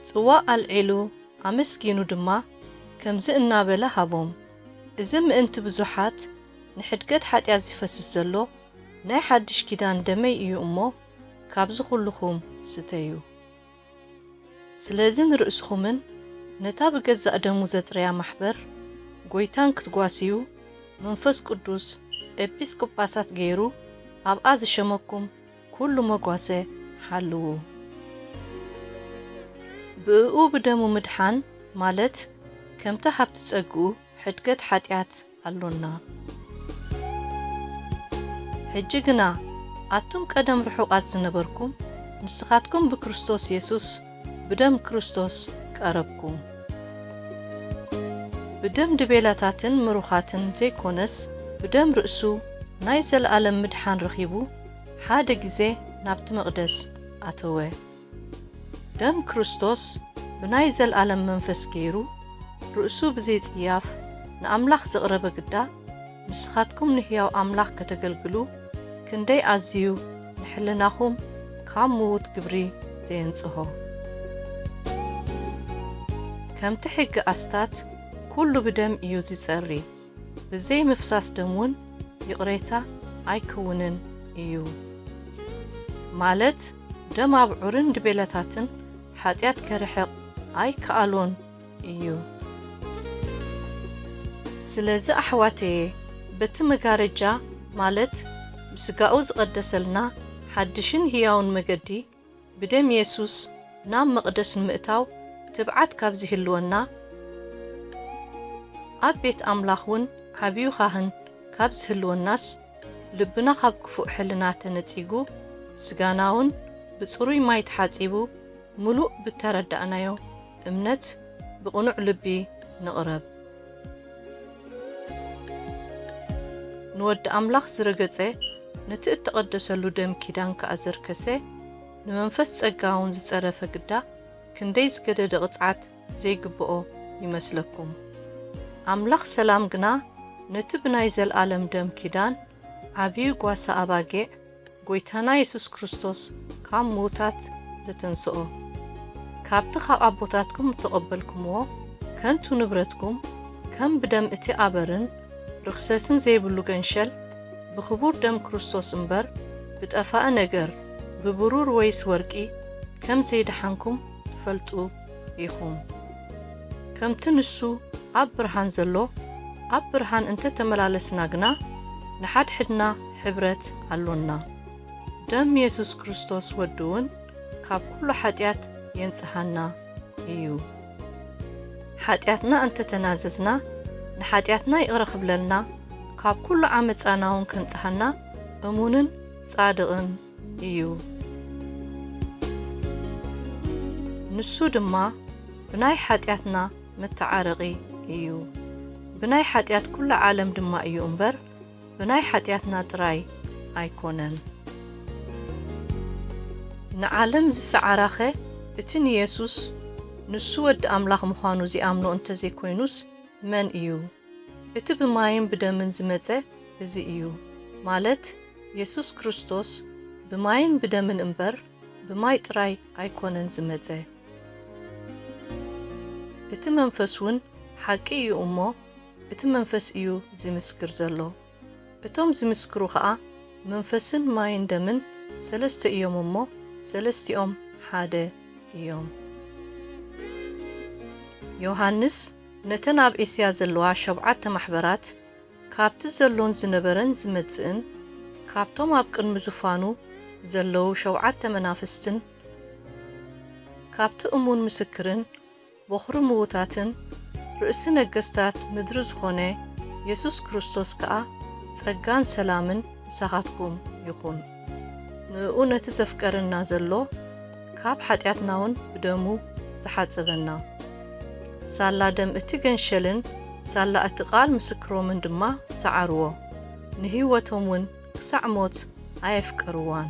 ጽዋእ ኣልዒሉ ኣመስጊኑ ድማ ከምዚ እናበለ ሃቦም፣ እዚ ምእንቲ ብዙሓት ንሕድገት ሓጢኣት ዚፈስስ ዘሎ ናይ ሓድሽ ኪዳን ደመይ እዩ እሞ፣ ካብዚ ኹልኹም ስተዩ። ስለዚ ንርእስኹምን ነታ ብገዛእ ደሙ ዘጥረያ ማሕበር ጐይታን ክትጓስዩ፣ መንፈስ ቅዱስ ኤጲስቆጳሳት ገይሩ ኣብኣ ዝሸመኩም ኩሉ መጓሰ ሓልዉ። ብእኡ ብደሙ ምድሓን ማለት ከምቲ ሃብቲ ጸግኡ ሕድገት ሓጢኣት ኣሎና። ሕጂ ግና ኣቱም ቀደም ርሑቓት ዝነበርኩም ንስኻትኩም ብክርስቶስ የሱስ ብደም ክርስቶስ ቀረብኩም። ብደም ድቤላታትን ምሩኻትን ዘይኮነስ ብደም ርእሱ ናይ ዘለኣለም ምድሓን ረኺቡ ሓደ ግዜ ናብቲ መቕደስ ኣተወ። ደም ክርስቶስ ብናይ ዘለኣለም መንፈስ ገይሩ ርእሱ ብዘይጽያፍ ንኣምላኽ ዘቕረበ ግዳ፣ ንስኻትኩም ንህያው ኣምላኽ ከተገልግሉ ክንደይ ኣዝዩ ንሕልናኹም ካብ ምዉት ግብሪ ዘየንጽሆ። ከምቲ ሕጊ ኣስታት ኩሉ ብደም እዩ ዚጸሪ። ብዘይ ምፍሳስ ደም እውን ይቕሬታ ኣይከውንን እዩ። ማለት ደም ኣብዑርን ድቤላታትን ሓጢኣት ከርሕቕ ኣይከኣሎን እዩ። ስለዚ ኣሕዋተየ፣ በቲ መጋረጃ ማለት ብስጋኡ ዝቐደሰልና ሓድሽን ህያውን መገዲ ብደም የሱስ ናብ መቕደስ ንምእታው ትብዓት ካብ ዚህልወና፣ ኣብ ቤት ኣምላኽ እውን ዓብዩ ኻህን ካብ ዚህልወናስ፣ ልብና ኻብ ክፉእ ሕልና ተነጺጉ፣ ስጋና እውን ብጽሩይ ማይ ተሓጺቡ፣ ምሉእ ብተረዳእናዮ እምነት ብቕኑዕ ልቢ ንቕረብ። ንወዲ ኣምላኽ ዝረገጸ፣ ነቲ እተቐደሰሉ ደም ኪዳን ከኣ ዘርከሰ፣ ንመንፈስ ጸጋ እውን ዝጸረፈ ግዳ፣ ክንደይ ዝገደደ ቅጽዓት ዘይግብኦ ይመስለኩም። ኣምላኽ ሰላም ግና ነቲ ብናይ ዘልኣለም ደም ኪዳን ዓብዩ ጓሳ ኣባጊዕ ጐይታና የሱስ ክርስቶስ ካብ ምዉታት ዘተንስኦ፣ ካብቲ ካብ ኣቦታትኩም እተቐበልኩምዎ ከንቱ ንብረትኩም፣ ከም ብደም እቲ ኣበርን ርኽሰትን ዘይብሉ ገንሸል፣ ብኽቡር ደም ክርስቶስ እምበር፣ ብጠፋኢ ነገር፣ ብብሩር ወይስ ወርቂ፣ ከም ዘይደሓንኩም ትፈልጡ ኢኹም። ከምቲ ንሱ ኣብ ብርሃን ዘሎ፣ ኣብ ብርሃን እንተ ተመላለስና ግና፣ ንሓድሕድና ሕብረት ኣሎና። ደም የሱስ ክርስቶስ ወዱ እውን ካብ ኩሉ ሓጢኣት የንጽሃና እዩ። ሓጢኣትና እንተ ተናዘዝና፣ ንሓጢኣትና ይቕረ ክብለልና፣ ካብ ኩሉ ዓመጻና እውን ከንጽሃና እሙንን ጻድቕን እዩ። ንሱ ድማ ብናይ ሓጢኣትና መተዓረቒ እዩ። ብናይ ሓጢኣት ኩላ ዓለም ድማ እዩ እምበር፣ ብናይ ሓጢኣትና ጥራይ ኣይኮነን። ንዓለም ዝሰዓራኸ እቲ ንየሱስ፣ ንሱ ወዲ ኣምላኽ ምዃኑ ዚኣምኖ እንተ ዘይኮይኑስ መን እዩ? እቲ ብማይን ብደምን ዝመጸ እዚ እዩ፣ ማለት የሱስ ክርስቶስ ብማይን ብደምን እምበር፣ ብማይ ጥራይ ኣይኮነን ዝመጸ። እቲ መንፈስ እውን ሓቂ እዩ እሞ፣ እቲ መንፈስ እዩ ዚምስክር ዘሎ። እቶም ዚምስክሩ ኸኣ መንፈስን ማይን ደምን ሰለስተ እዮም እሞ፣ ሰለስቲኦም ሓደ እዮም። ዮሃንስ ነተን ኣብ እስያ ዘለዋ ሸውዓተ ማሕበራት፣ ካብቲ ዘሎን ዝነበረን ዝመጽእን፣ ካብቶም ኣብ ቅድሚ ዝፋኑ ዘለዉ ሸውዓተ መናፍስትን፣ ካብቲ እሙን ምስክርን፣ በኹሪ ምዉታትን፣ ርእሲ ነገስታት ምድሪ ዝኾነ የሱስ ክርስቶስ ከኣ፣ ጸጋን ሰላምን ምሳኻትኩም ይኹን። ንእኡ ነቲ ዘፍቀረና ዘሎ፣ ካብ ሓጢኣትና እውን ብደሙ ዝሓጸበና። ሳላ ደም እቲ ገንሸልን ሳላ እቲ ቃል ምስክሮምን ድማ ሰዓርዎ፣ ንህይወቶም እውን ክሳዕ ሞት ኣየፍቀርዋን።